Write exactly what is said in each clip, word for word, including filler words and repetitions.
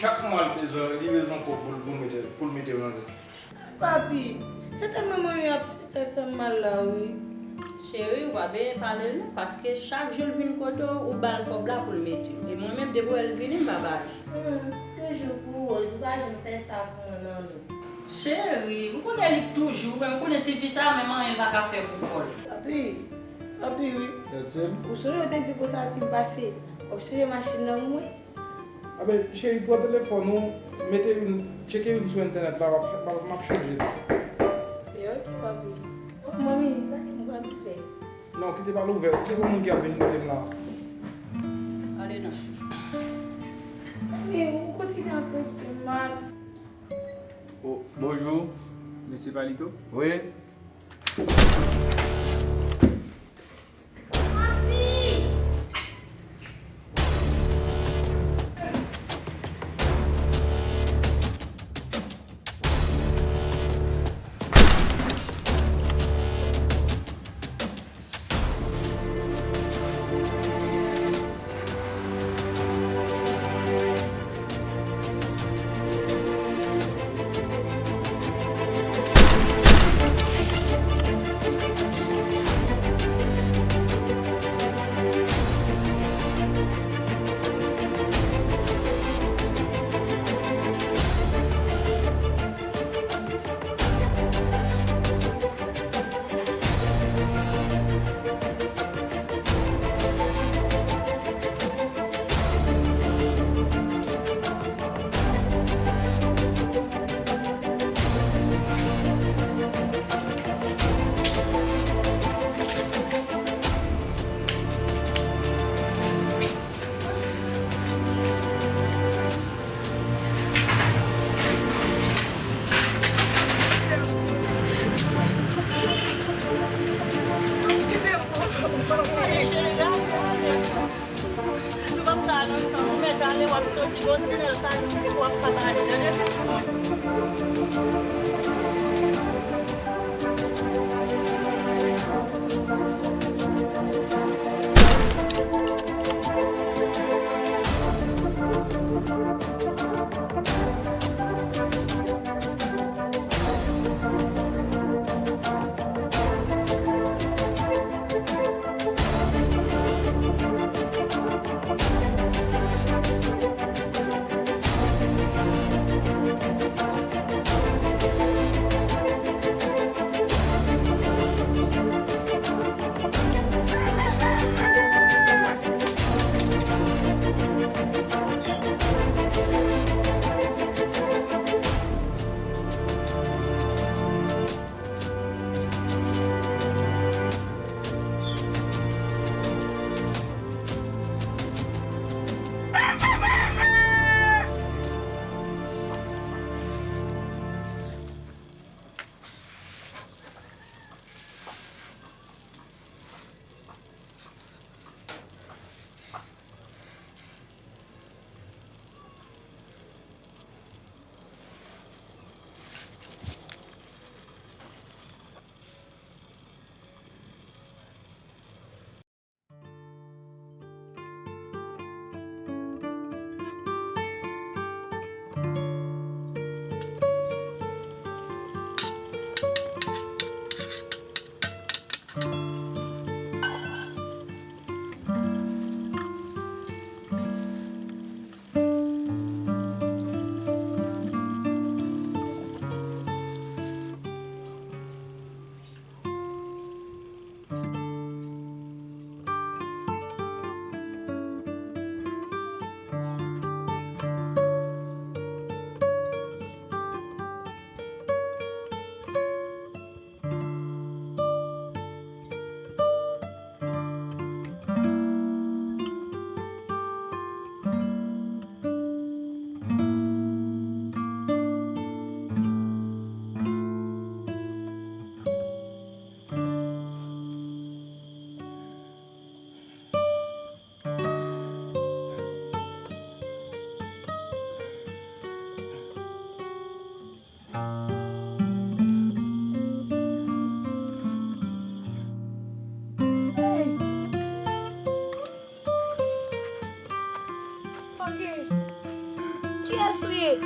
Chak mwa l bezwen, li bezwen kòb pou l, pou l mete, pou l mete yo nan tèt. Papi, se tèlman manmi ap fè, fè m mal la, wi. Cheri, ou pa bezwen pale l non, paske chak jou l vin kote w, ou ba l kòb la pou l mete. E mwen menm, depi w wè l vini, m pa ba l. Hmm, toujou pou Rose, ou pa janm fè sa pou mwen, manmi. Cheri, ou konnen li toujou, men ou konnen tifi sa, menm anyen l pa ka fè pou kò l. Papi, papi, wi. Ou sonje w te di konsa si m pase, w ap chanje machin nan mwen? Anben, cheri, pran telefòn ou, mete youn, tcheke youn sou entènèt la, m ap, m ap, m ap chanje li. E ok, papi. Manmi, m pral ouvè. Non, kite pa l ouvè. Ou se pou moun ki ap vin kote m la. Ale non. Manmi, ou kontinye ap fè m mal. Oh, bonjou, mesye Palito. Wi. Nou p ap ka al ansanm. Ou mèt ale, w ap soti, gon ti lè l pale, w ap ka pale. Tande, pitit mwen? Souye.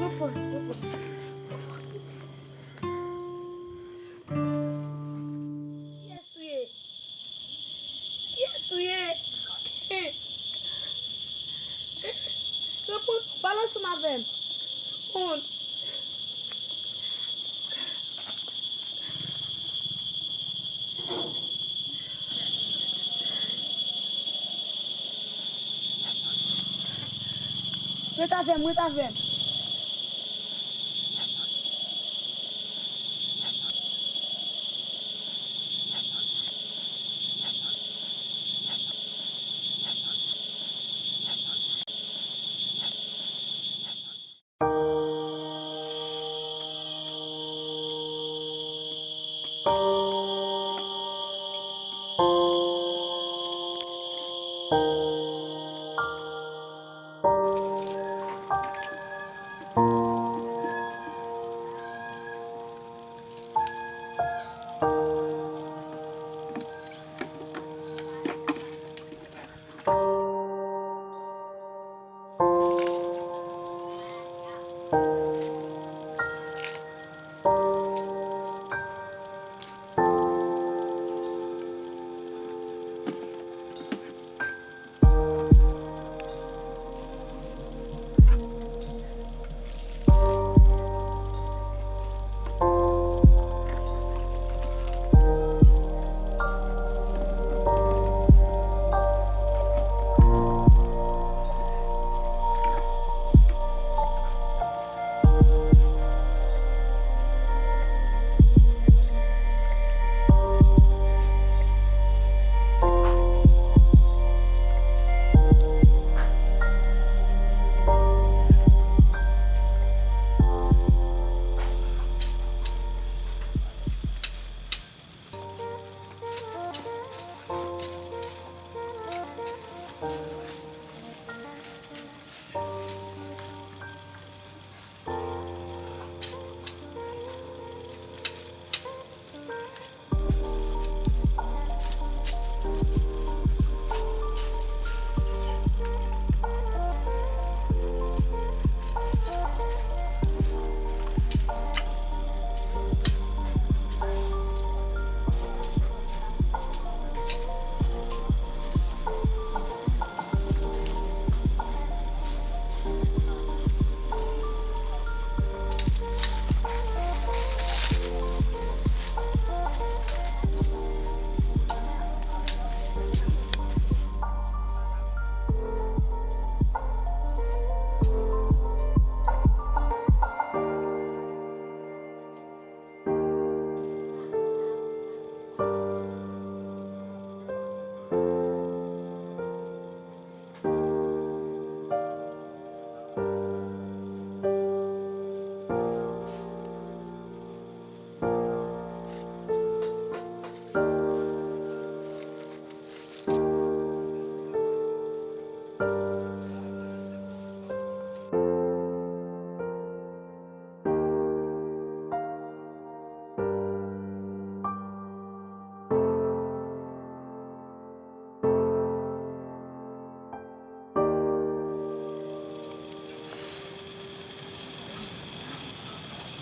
Pran fòs, pran fòs, pran fòs. Kiyès ou ye? Kiyès ou ye? Sa w gen? Reponn, pale ansanm avè m. Reponn. Ret avè m, ret avè m.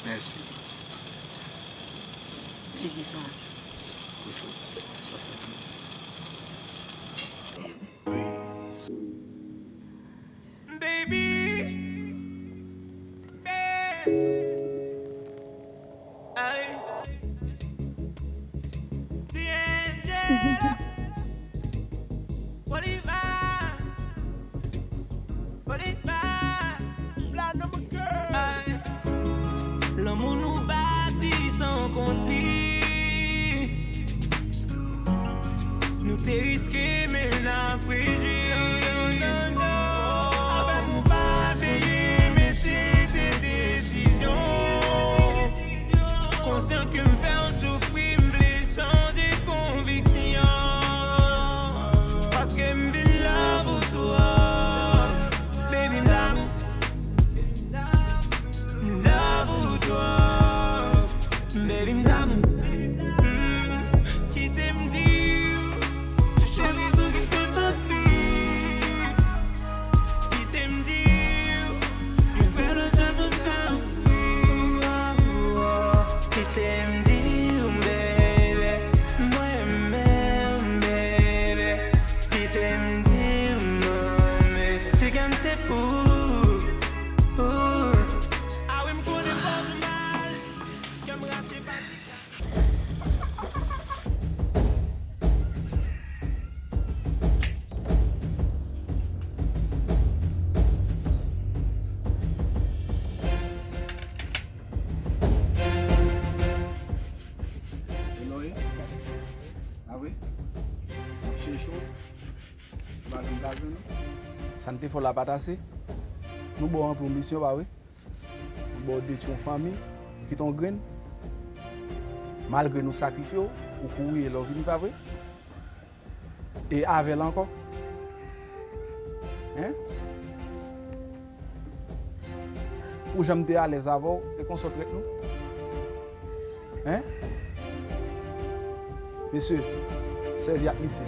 Mèsi. Se ki sa? Baby, baby. Ay. D'Angelo. Bolivar. Bolivar. Platinum girl. Ay. Lanmou nou bati san konstwi. Nou te Ke m fè w soufri, m vle chanje konviksyon. Paske m vin love ou twòp. Baby, m damou. M love ou twòp. Baby, m damou. Mm, kite m di w. Se rezon ki fè m anvi. Kite m di w. Yon vrè lòt jan nou fè anvi. Kite m di w, baby, mwen menm, baby. Kite m di w, mami, ti kè m se pou ou. Ah wi, m konnen fòs ou mal. Kè m rache pa ti ka. Eloy, a wi, m ap chèche w, m pa janm ka jwenn ou. Sa n te fè w la pa t ase? Nou ba w anpil misyon, pa vre? Nou ba w detwi yon fanmi, kite yon grenn. Malgre nou sakrifye w, ou kouri e lè w vini, pa vre? E avè l ankò. Hein? Pou jan m te alèz avè w, e konsa w trèt nou? Hein? Mesye, sèvi ak misil.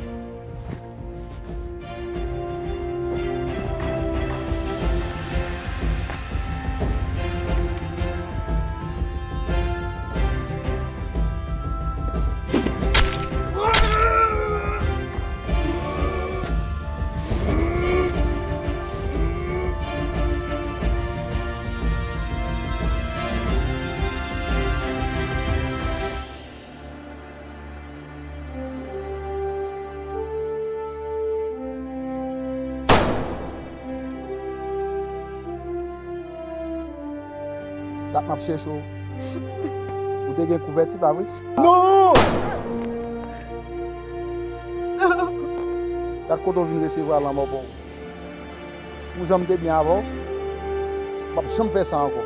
Dat m ap chèche w. Ou te gen kouvèti, pa vre? Non! Gad kote w vin resevwa lanmò bon. Pou jan m te byen avè w, m p ap janm fè sa ankò.